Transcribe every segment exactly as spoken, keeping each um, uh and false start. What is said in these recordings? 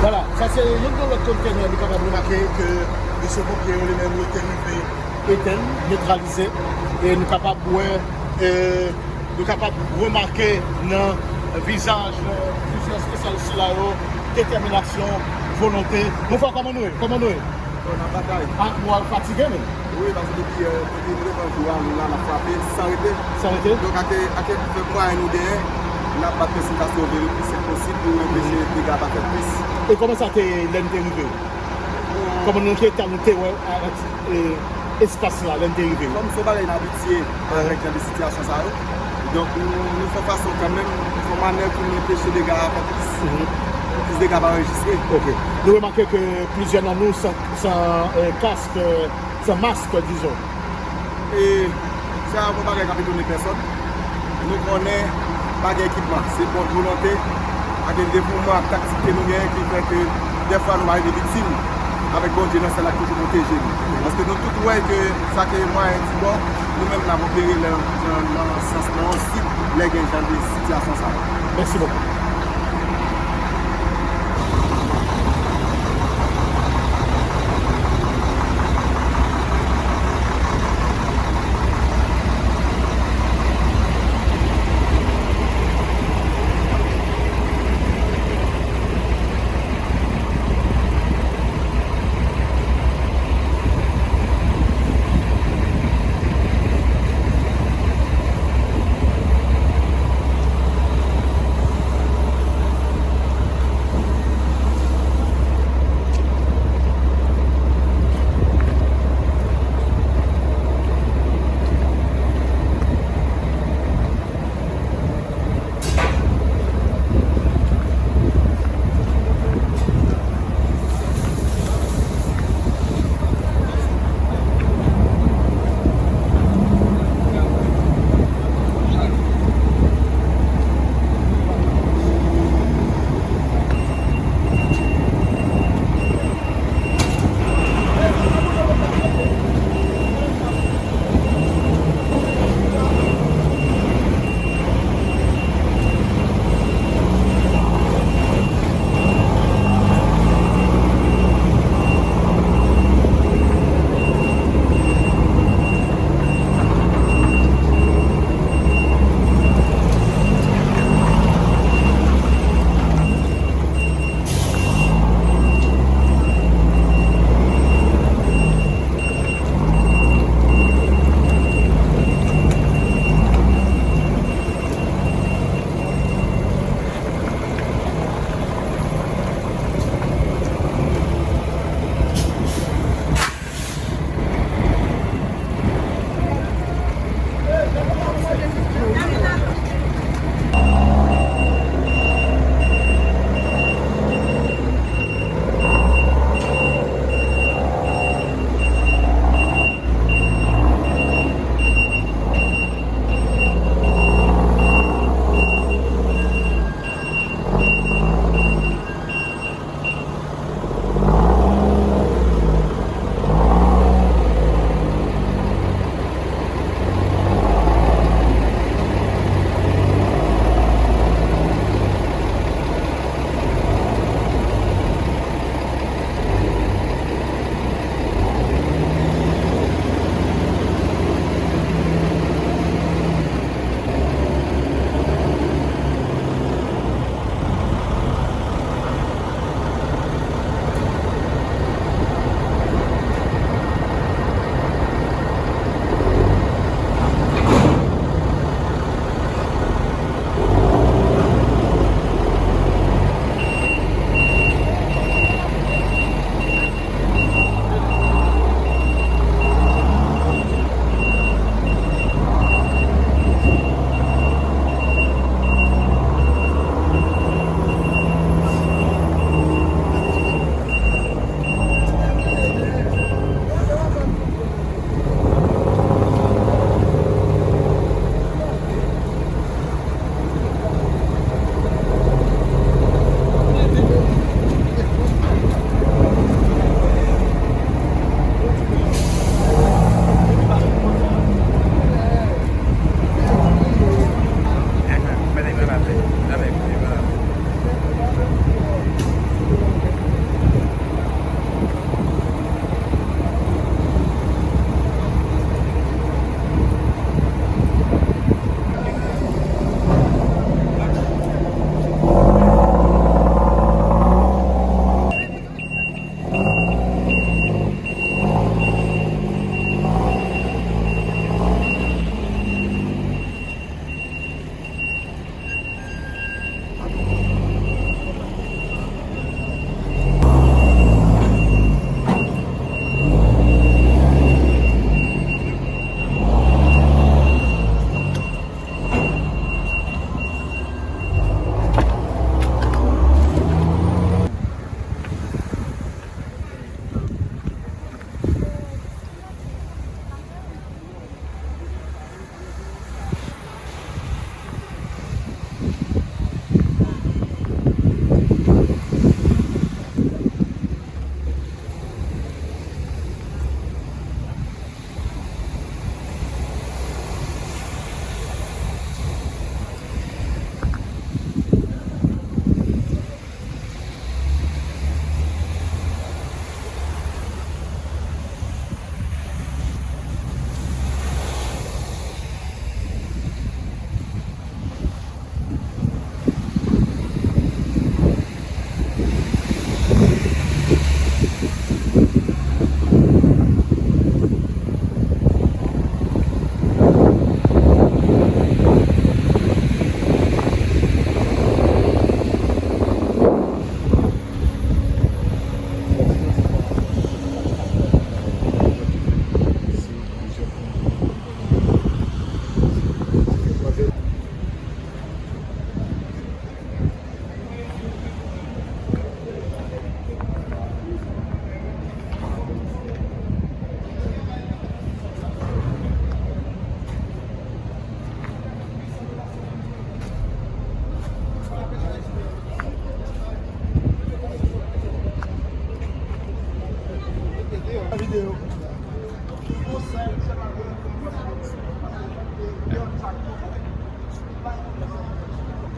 Vwala, sa se youn nan lòt kontènè nou kapab remake ke mesye ponpye yo li menm yo te rive etenn, netralize, e nou kapab wè, e, nou kapab remake nan vizaj, e, plizyè espesyalist sila yo, detèminasyon, volonte. Mon frè, kòman nou ye? Kòman nou ye? Bon, n ap batay. Ah, ou fatige menm? Wi, paske depi, e, depi levè jou a, nou la, n ap frape san rete. San rete? Donk, ake, ake fè mwayen nou genyen, n ap bat pèsikasyon vere plis sèk posib pou enpeche dega pa fèt plis. E kòman sa te ye lè n te rive? Kòman nou te, nou te wè, a, a, e, espas la lè n te rive? Kòm se yon bagay n abitye avèk jan de sitiyasyon sa yo, donk nou, nou fè fason kanmenm, nou fè mannèv pou nou anpeche dega a fè plis, plis dega pa anrejistre. Ok. Nou remake ke plizyè nan nou san, san, e, kask, e, san mask, dizon. E sa a yon bagay k ap etone pèsòn. Nou konnen pa gen ekipman, se bòn volonte ak devouman ak taktik ke nou genyen ki fè ke dèfwa nou pa rive viktim. Avèk Bondye nan syèl la ki toujou pwoteje nou. Paske nou tout wè ke sa ke mwayen di bò, nou menm n ap opere nan, nan, nan sans, nan yon sit, lè gen jan de sitiyasyon sa yo. Mèsi bokou.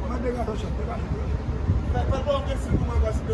Mwen degaje w, chèf, degaje w. Fè, fè l ba w prensip pou mwen, paske